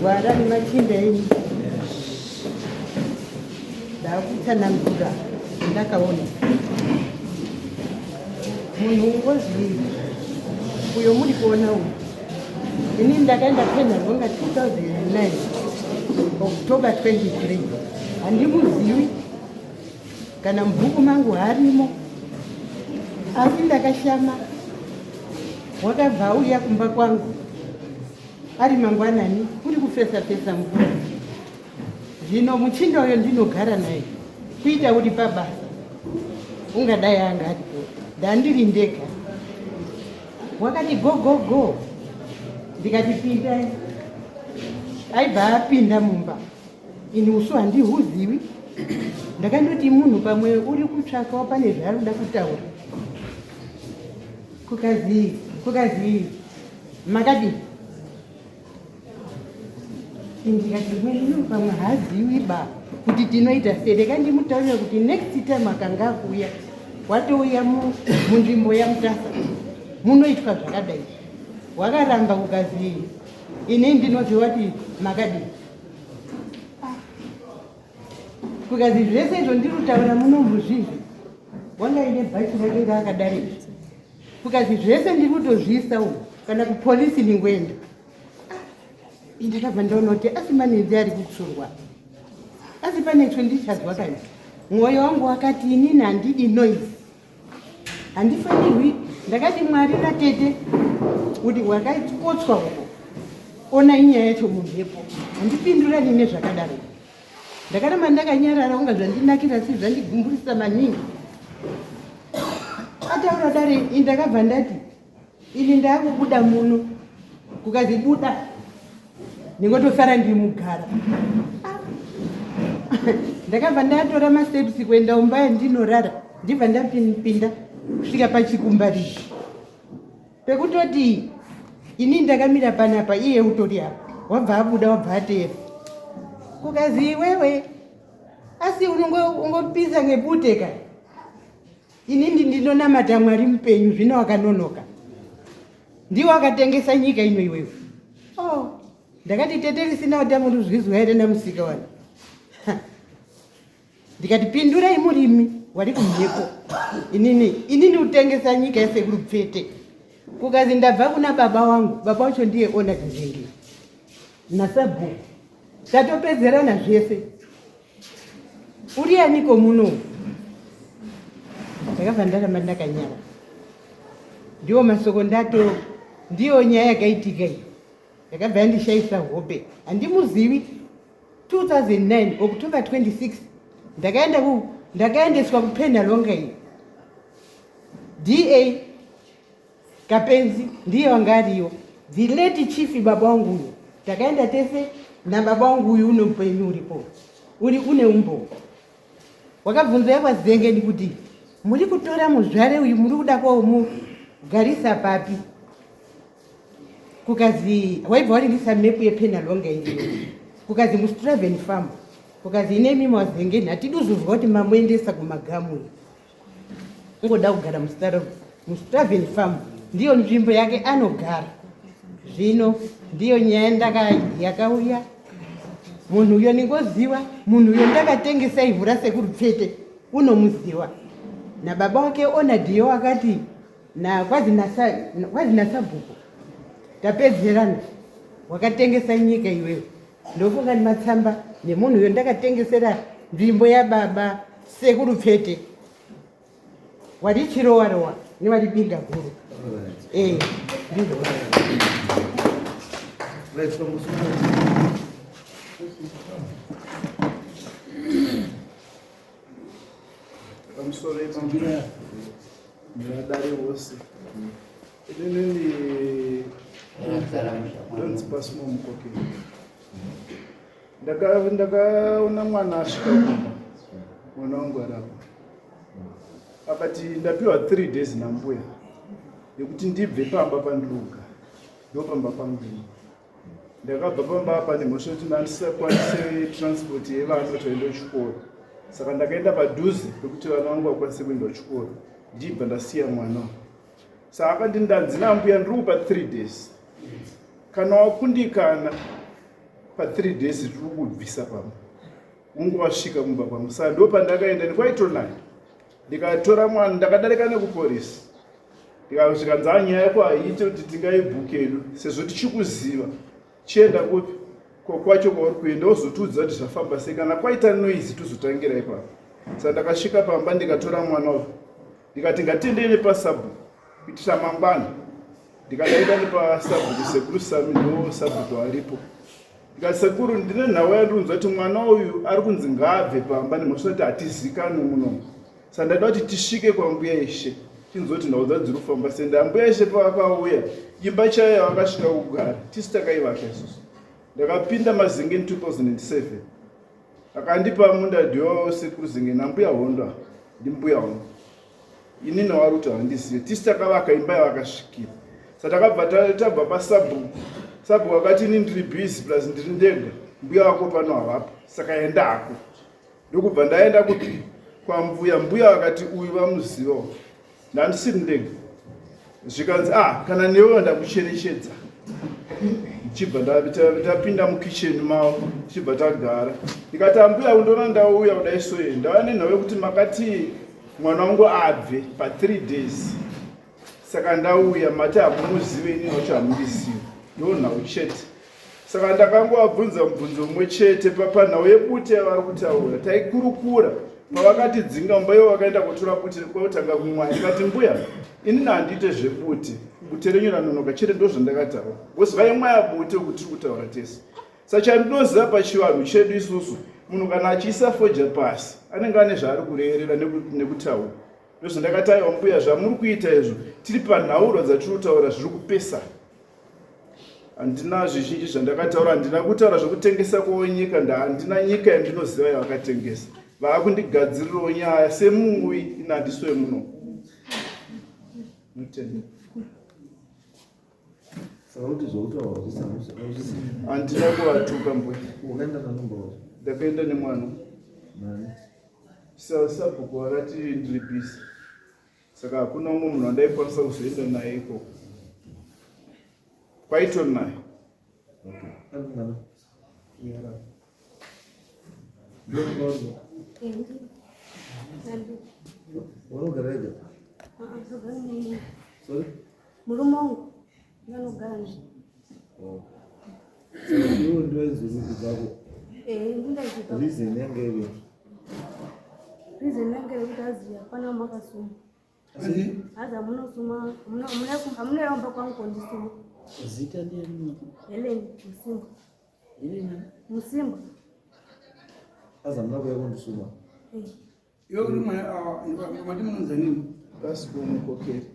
Gwara nemachinda enyu ndakutsanangura zvandakaona. Munhu ungozi uyo muri kuona uyu, ini ndakaenda Penhalonga 2009 October 23, handimuzivi kana mubhuku mangu harimo, asi ndakashama wakabva auya kumba kwangu ari mangwanani kuri kufesa fesa mvura. Zvino muchinda uyo ndinogara naye kuita uri pabasa, ungadai anga aripo, ndandiri ndega. Wakati go go go, ndikati pindai. Aibva apinda mumba, ini usu handihuzivi. Ndakandoti munhu pamwe uri kutsvakawo pane zvaari kuda kutaura. Kukazi kukazi makadii? Ndikati mwenyu pamwe haazivi ba kuti tinoita sei. Rega ndimutaurire kuti next time akanga akuuya watouya munzvimbo yaMutasa munoitwa zvakadai. Wakaramba kukazi ini ndinoziva kuti makadii. Kukazi zvese izvo ndiri kutaura muno muzvizvi wanga ine bhachi rake raakadari izvi. Kukazi zvese ndiri kutozviisa umu kana kupolisi ndingoenda. Ndakabva ndaona kuti asi manenzi ari kutsurwa, asi pane icho ndichazwa kani. Mwoyo wangu wakati inini handidi noise, handifanirwi. Ndakati Mwari natete kuti wakakotswa uko, ona inyaya yacho mumhepo, handipindurani nezvakadaro. Ndakaramba ndakanyarara, unga zvandinakira si zvandigumburisa maningi. Ataura dare, ndakabva ndati ini ndakubuda muno, kukazi buda ndingotosara ndimugara. Ndakabva ndatora masteps kuenda umba yandinorara, ndibva ndapinda kusvika pachikumbariri pekutoti ini ndakamira panapa, iye utori apa, wabva abuda, wabva ateera. Kukazi iwewe asi ungopisa ngebute ka, inini ndinonamata Mwari mupenyu, zvino wakanonoka, ndiwo akatengesa nyika ino iwewe. Oh, ndakati tete risina utamuruzvizwa here namusika wani? Ndikati pindurai murimi wari kumhepo, inini utengesa nyika yesekuru Pfete. Kukazi ndabva kuna baba wangu, baba wacho ndiye ona Chinzenge nasabhuku, tatopedzerana zvese. Uri aniko muno? Ndakabva ndaramba ndakanyara. Ndiwo masoko ndato, ndiyo nyaya yakaitika iyo yakabva yandishaisa hope. Handimuzivi. 2009 October 26 ndakaenda ku ndakaendeswa kuPenhalonga iyi. DA Kapenzi ndiye wanga ariyo, the late chief baba wangu uyu. Takaenda tese nababa wangu uyu, une upenyu uripo, uri une umbo. Wakabvunza yakwaZengeni kuti muri kutora muzvare uyu muri kuda komugarisa papi? Kukazi waibva waringisa mepu yePenhalonga iyo, kukazi muStraven farm. Kukazi ine mimi waZengeni hatidi kuzozwa kuti mamuendesa kumagamu, uyu ungoda kugara muStraven farm, ndiyo nzvimbo yake anogara. Zvino ndiyo nyaya ndaka yakauya. Munhu uyo ningoziwa, munhu uyo ndakatengesa ivhu rasekuru Pfete unomuziwa nababa wake Onadhiyo akati na kwazi nasabhuku tapedzerana, wakatengesa nyika iwewe. Ndofunga matsamba nemunhu uyo ndakatengesera nzvimbo yababa sekuru Pfete, wari chirowa rowa nevari binga guru. Eh, ndizvo. Pamusoro nevadare vose, inini ndonzi Pasimo Mukokeni. Ndakaona mwana asvika kumba, mwana wangu arapa, akati ndapiwa 3 days nambuya yekuti ndibve pamba pandiri kugara, ndo pamba pangu ini. Ndakabva pamba apa nemhosva yekuti ndandisakwanise transport yevana kuti vaende kuchikoro, saka ndakaenda padhuze pekuti vana vangu vakwanise kuenda kuchikoro, ndichibva ndasiya mwana. Saka akati ndanzi nambuya ndiri kupa 3 days, kana wakundikana Pa3 days tiri kubvisa pamba, unge wasvika mumba kwangu. Saka ndo pandakaenda nekwaitonai, ndikatora mwana, ndakadarika nekuporisi, ndikasvika nzaa nyaya yako haiite kuti tingaibhuku yedu sezvo tichikuziva. Chienda kupi kwacho kwauri kuenda, wozotiudza kuti zvafamba sei. Kana kwaita noise tozotangira ipapo. Saka ndakasvika pamba, ndikatora mwana uyu, ndikati ngatiendei nepasabhuku kuitira mangwana. Ndikadaida nepasabhuku, Sekuru Sami, ndo sabhuku aripo. Ndikati, "Sekuru, ndine nhau yandinzwa kuti mwana uyu ari kunzi ngaabve pamba nemhosva kuti hatizikanwe munomu. Saka ndaida kuti tisvike kwambuya Ishe tinzwe kuti nhau dzadzo dziri kufamba sei." Ndambuya Ishe pavakauya, imba chaiyo yavakasvika kugara tisi takaivaka isusu. Ndakapinda Mazengeni 2007, akandipa munda ndiwo Sekuru Zengeni nambuya Hondo. Ndimbuya Hondo, inini wari kuti handizive. Tisi takavaka imba yavakasvikira. Saka takabva tabva pasabhuku. Sabhuku akati, "Ini ndiri busy, plus ndiri ndega, mbuya wako pano havapo, saka enda hako." Ndokubva ndaenda kupi? Kwambuya. Mbuya vakati uyu vamuzivawo, ndandisiri ndega. Zvikanzi, "Ah, kana newewo ndakucherechedza." Chibva tapinda mukicheni mavo, tichibva tagara. Ndikati, "Ambuya, undoona ndauya kudai soye, ndauya nenhau yekuti makati mwana wangu abve pa3 days, saka ndauya. Mati hamumuzive, inini wacho hamundizivi, ndo nhau chete." Saka ndakangovabvunza mubvunzo mumwe chete papanhau yebute yavari kutaura. Taikurukura pavakatidzinga mumba, ivo vakaenda kotora bute kwakutanga kumwaya. Ndikati, "Mbuya, inini handiite zvebute, bute renyu ranonoka chete." Ndo zvandakataura because vaimwaya bute kuti tiri kutaura tese. Saka chandinoziva pachivanhu chedu isusu, munhu kana achiisa foja pasi anenge ane zvaari kureverera nekutaura. Ndozvandakati, "Aiwa mbuya, zvamuri kuita izvo, tiri panhaurwa dzatiri kutaura zviri kupesana." Handina zvizhinji zvandakataura. Handina kutaura zvekutengesa kwonyika, handina nyika yandinoziva yavakatengesa. Vaakundigadzirirawo nyaya semuuyi, ini handisi wemuno. Mutende. Saka kuti zvautaura uzvisi? Handina kuvatuka, mbuya. Wakaenda nanomba wacho? Ndakaenda nemwana. Nani? Sabhuku vakati ndiri busy, saka hakuna umwe munhu wandaikwanisa kuzoenda naye ikoko, kwaitori naye. Okay, ari mwana? Yeah. Ndokuona. Unogara wega? Sorry? Murume wangu ndanogara naye. Oh. Saka iwe ndiwaizorudzi dzako? Eh, ndindaizvibva. Reason yange iri? Reason yange yekuti aziya hapana makasuma. Asi? Hazi hamunosuma, hamunoyamba kwangu kondisuma. Zita ndiyani? Helen Musimba. Helena? Musimba. Azi hamuna kuuya kundisuma? Eh. Iwe uri mwana mati munonzi nini? Pasiko Mukokeri.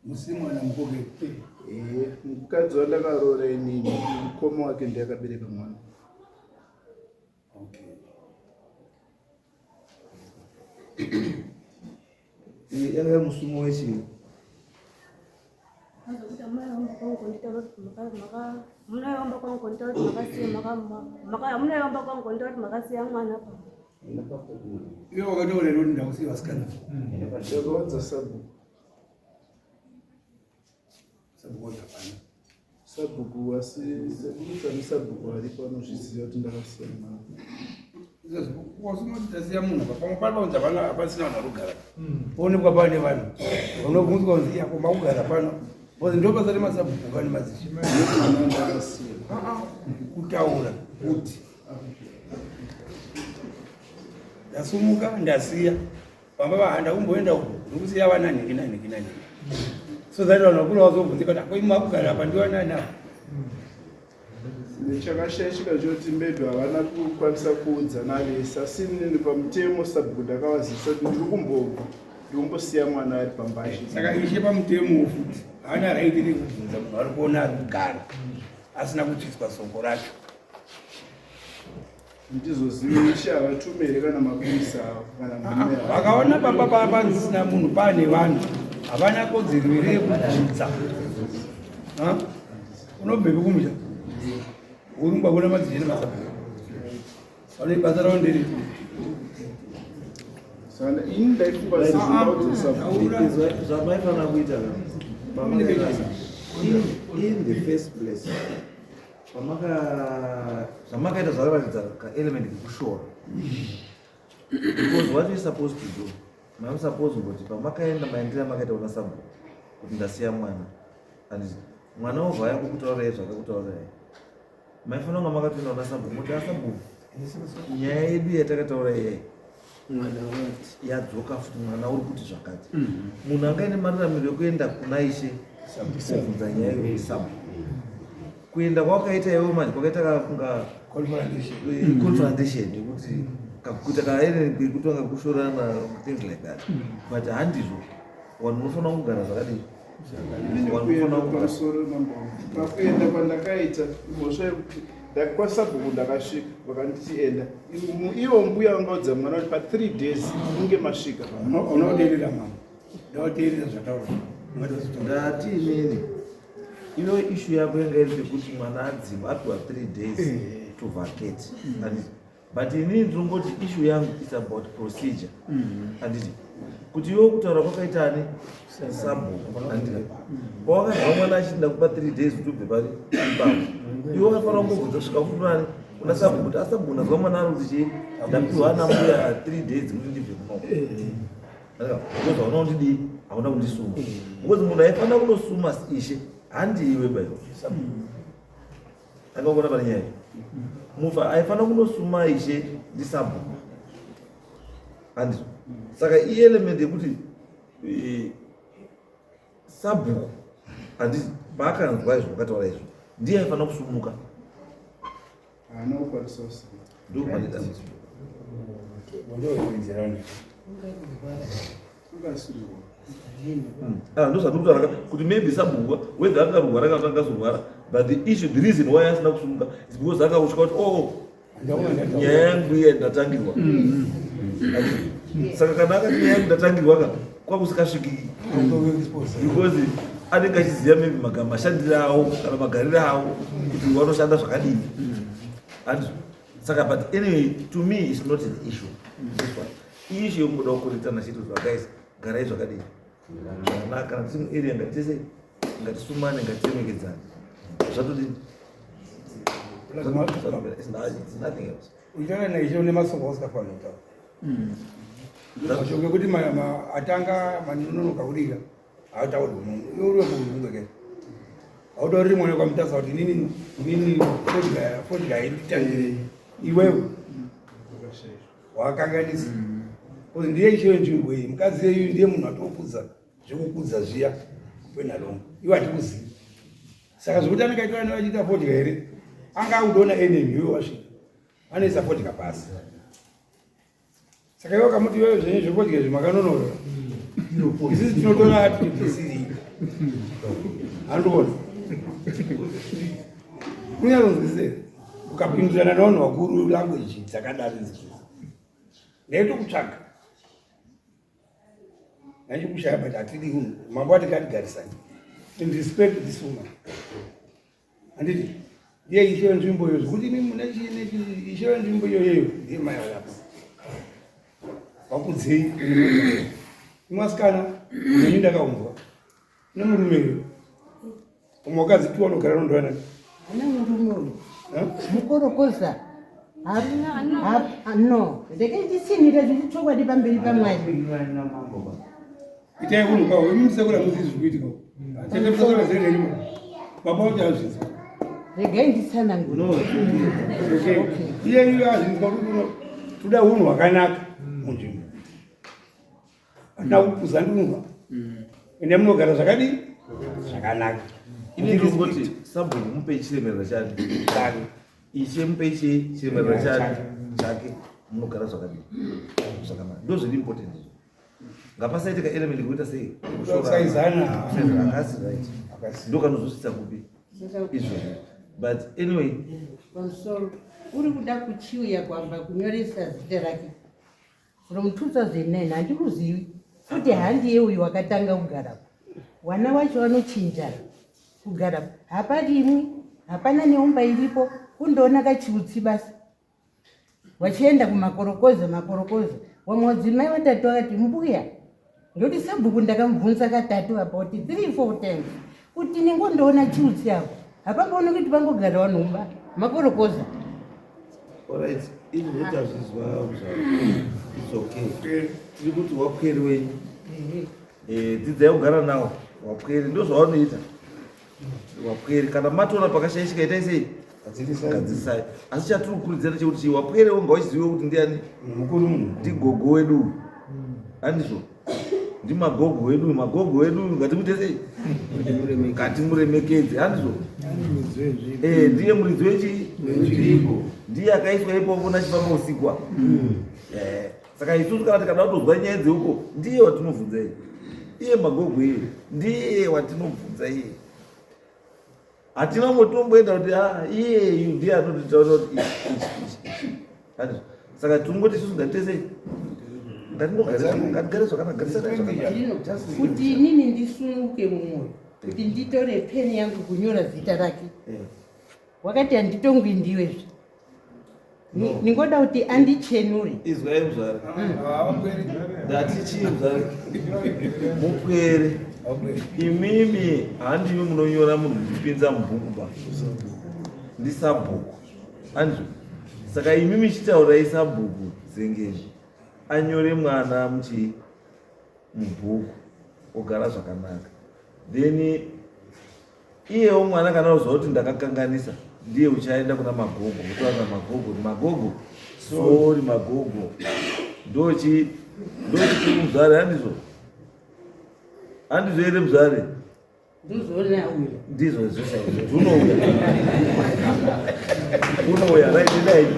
Musimwana Mukokeri. Ehe, mukadzi wandakaroora inini, mukoma wake ndiye akabereka mwana. Okay. Iyi yanga iri musumo wechii? Azokuti hamunoyamba kwangu konditaura kuti hamunoyamba kwangu konditaura kuti makasiya hamunoyamba kwangu konditaura kuti makasiya mwana pa. Iwe wakataura here kuti ndakusiya vasikana? Ndakaudza sabhuku. Sabhuku wacho hapana. Sabhuku, asi Sekuru Sami, sabhuku aripo, anozviziva kuti ndakasiya mwana. Wasuma kuti tasiya munhu apa, pamwe pari pakunzi hapana, hapasina vanhu varikugara, poonekwa pane vanhu, unobvunzwa kunzi yako makugara pano, because ndo basa remasabhuku kani madzishe. Mwana ndakasiya. Kutaura kuti ndasumuka, ndasiya pamba, vahanda kumboenda uko, ndikusiya vana nhingi nanhingi nanhingi, so that vanhu vakuru vazobvunzika kuti akoi makugara apa ndiwanani apa. Chakashaishika choti maybe havana kukwanisa kuudzana vese, asi inini pamutemo sabhuku ndakavazivisa kuti ndiri kumbobva, ndiri kumbosiya mwana ari pamba achi. Saka ishe pamutemo futi haana right rekubvunza munhu ari kuona ari kugara asina kutsvitswa soko racho. Ndizozivi, ishe havatume here kana mapurisa avo kana murume avo? Vakaona pamba panzisina munhu, paane vanhu, havana kodzero here yekubvunza? Ha? Unobvepi kumusha? Urungwa kuna madzishe nemasabhuku, vane basa ravo nderipi? Saka ini ndaifunga sezvindaudza sabhuku. Zvamaifanira kuita in the first place, pamakasvika. Zvamakaita zvakaratidza kaelement kekushora. Because what you supposed to do, I'm supposed kuti pamakaenda maendera makaita kuna sabhuku kuti ndasiya mwana. And mwana wobva auya kukutaurirai zvakakutaurirai. Maifanira kunga makatoenda kuna sabhuku moti asabhuku nyaya yedu yatakataura iyai yadzoka futi mwana uri kuti zvakati. Munhu anga aine mararamiro ekuenda kuna ishe kubvunza nyaya iyo sabhuku. Kuenda kwakaita iwe manje kwakaita kunga confrontation yekuti kakuita kaene kutonga kushorana things like that, but handizvo. Vanhu unofanira kugara zvakadii? Kuenda pamusoro, mambo, pakuenda kwandakaita mhosva yekuti kwasabhuku ndakasvika, vakanditi enda. Ivo mbuya vangaudza mwana kuti pa3 days munge masvika. Unoteerera mama, ndaoteerera zvataura. Ndati inini iyo issue yako yanga iri pekuti mwana adzingwa, apiwa 3 days to vacate, handiti? But inini ndinongoti issue yangu is about procedure, handiti? Kuti iwe kutaura kwakaita ani sabhuku, handiti? Pawakazwa mwana achiti ndakupa 3 days kuti ubve pari ipapo, iwe wakafanira kungobvunza kusvika futi kuna sabhuku kuti asabhuku, ndazwa mwana ari kuti chii, ndapiwa ana mbuya 3 days kuti ndibve kunoko, because hauna kundidii, hauna kundisuma. Because munhu aifanira kunosuma ishe handiiwe baiwa akaona pane nyaya mufa aifanira kunosuma ishe ndisabhuku, handizvo? Saka ielement yekuti sabhuku, handiti, paakanzwa izvo wakataura izvo, ndiye aifanira kusumuka. Haana kukwanisa kusimuka. Ndo pane dambudziko. Ungasiriwa. Ah, ndo zvandiri kutaura kuti maybe sabhuku, whether akarwara kana kuti angazorwara, but the issue, the reason why asina kusumuka is because akasvika kuti, oh, nyaya yangu iye ndatangirwa. Saka kana akati nyaya yangu ndatangirwa ka, kwakusikasvikiki, because anenge achiziva maybe mashandiro awo kana magariro awo kuti vanoshanda zvakadini, handizvo? Saka, but anyway, to me it's not an issue. This one issue yokungoda kukurudzirana chete kuti, guys, garai zvakadini, zvakanaka. Kana tiri muarea, ngatise ngatisumane, ngatiremekedzane, zvatodini. It's nothing else. Uchitaura naishe une masoko ausikafanira kutaura, mashoko ekuti atanga manonoka kudika haataurwi. Munhu iwe uri wekuurungweke, hautauriri mwana kwamutasa kuti inini fodya inditangire. Iwewe wakanganisa, kuti ndiye ishe wenzvimbo iyi. Mukadzi yeyu ndiye munhu atokudza zvekukudza zviya kwenhalongo, iwe hatikuzivi. Saka zvekuti anenge achitora nevachiita fodya here, anga akutoona enemy. Iwe wasvika, anoisa fodya pasi. Saka iwe kamuti iwewe zvenyu zvefodya izvi makanonoka, isisi tinotora atibvisiri, handiona unyatsonzwisise. Ukapindirana nevanhu vakuru, language dzakadaro idzi ndaitokutsvaga ndachikushaya, but hatidi unhu. Mambo ati ngatigarisani and respect this woman, handiti? Ndiye ishe wenzvimbo iyo. Zvekuti imi mune chii, ishe wenzvimbo iyoyeyo ndiye mai vakapo. Wakudzei imwasikana nenyu ndakaunzwa nemurume iyo, umwe wakadzi tu anogara nondoana. Ana murume uyu mukorokoza no, ndeke nditsinhira zviri chokwadi pamberi paMwari. Itai unhu kwawo imi, musekura muzivi zviri kuitika. Tete musakura zenenyu, baba wacho azvinzwa. Regai nditsanangure. Okay, iye iye azvinzwa kuti uno toda unhu hwakanaka munzvimbo, hatina kukuza ndunzwa. Ende munogara zvakadii, zvakanaka. Ini ndinongoti sabhuku mupe chiremerera chake. Chake. Ishe mupe chiremerera chake chake, munogara zvakadii, zvakanaka. Ndo zviri important izvo. Ngapasaite kaelement kuita sei? Kusaizana. Akasi right, ndo kanozosvitsa kupi izvozvo? But anyway. Pamusoro, uri kuda kuchiuya kwamba kunyoresa zita rake from 2009, handikuzivi futi. Handiye uyu wakatanga kugarapo. Wana wacho vanochinjana kugarapo, haparimwi, hapana neumba iripo, kundoona kachiutsi basi. Vachienda kumakorokoza, makorokoza. Wamwe wadzimai vatatu vakati mbuya, ndoti sabhuku ndakamubvunza katatu about three four times kuti ningondoona chiutsi apo, hapambooni kuti pangogara vanhu mumba makorokoza. Alright, izvo tazvizwa zvaro. It's okay. Tiri kuti wapweri wenyu. Eh, dzidzai kugara nawo. Wapweri ndozvaunoita. Wapweri kana matoona pakashaishika itai sei? Gadzirisai. Asi chatiri kukurudzira chekuti wapweri wonga uchiziva kuti ndiani? Mukuru munhu. Ndigogo wedu. Handizvo? Ndimagogo wedu, magogo wedu ngatimuite sei? Ngatimuremekedze, handizvo? Eh, ndiye muridzi wechi wenzvimbo. Ndiye akaiswa ipopo nachifamba usiku apa. Eh, saka isusu kana tikada kutozwa nyaya dzeuko ndiye watinobvunza iye. Iye magogo iye ndiye watinobvunza iye. Hatina motomboenda kuti ah iyeyu ndiye anotitaura kuti ichi ichi ichi ichi. Handizvo? Saka tinongoti isusu ngatitese ngatingogare zvakanaka garisana zvakanaka. Kuti inini ndisununguke mumwoyo kuti nditore peni yangu kunyora zita rake. Wakati handitongwi ndiwezve. Ningoda kuti andichenure. Izwai muzvare. Ndati chii muzvare? Mupwere. Imimi handimi munonyora munhu muchipinza mubhuku ba. Ndisabhuku. Andizvo. Saka imimi chitaurai sabhuku Zengezvi anyore mwana muchii mubhuku ogara zvakanaka. Then iyewo mwana kana uziva kuti ndakakanganisa ndiye uchaenda kuna magogo wotaura namagogo kuti magogo sori magogo ndochi ndochikuru muzvare handizvo handizvo here muzvare Ndozvoona uyo. Ndizvo zvese izvo. Unouya. Unouya right right.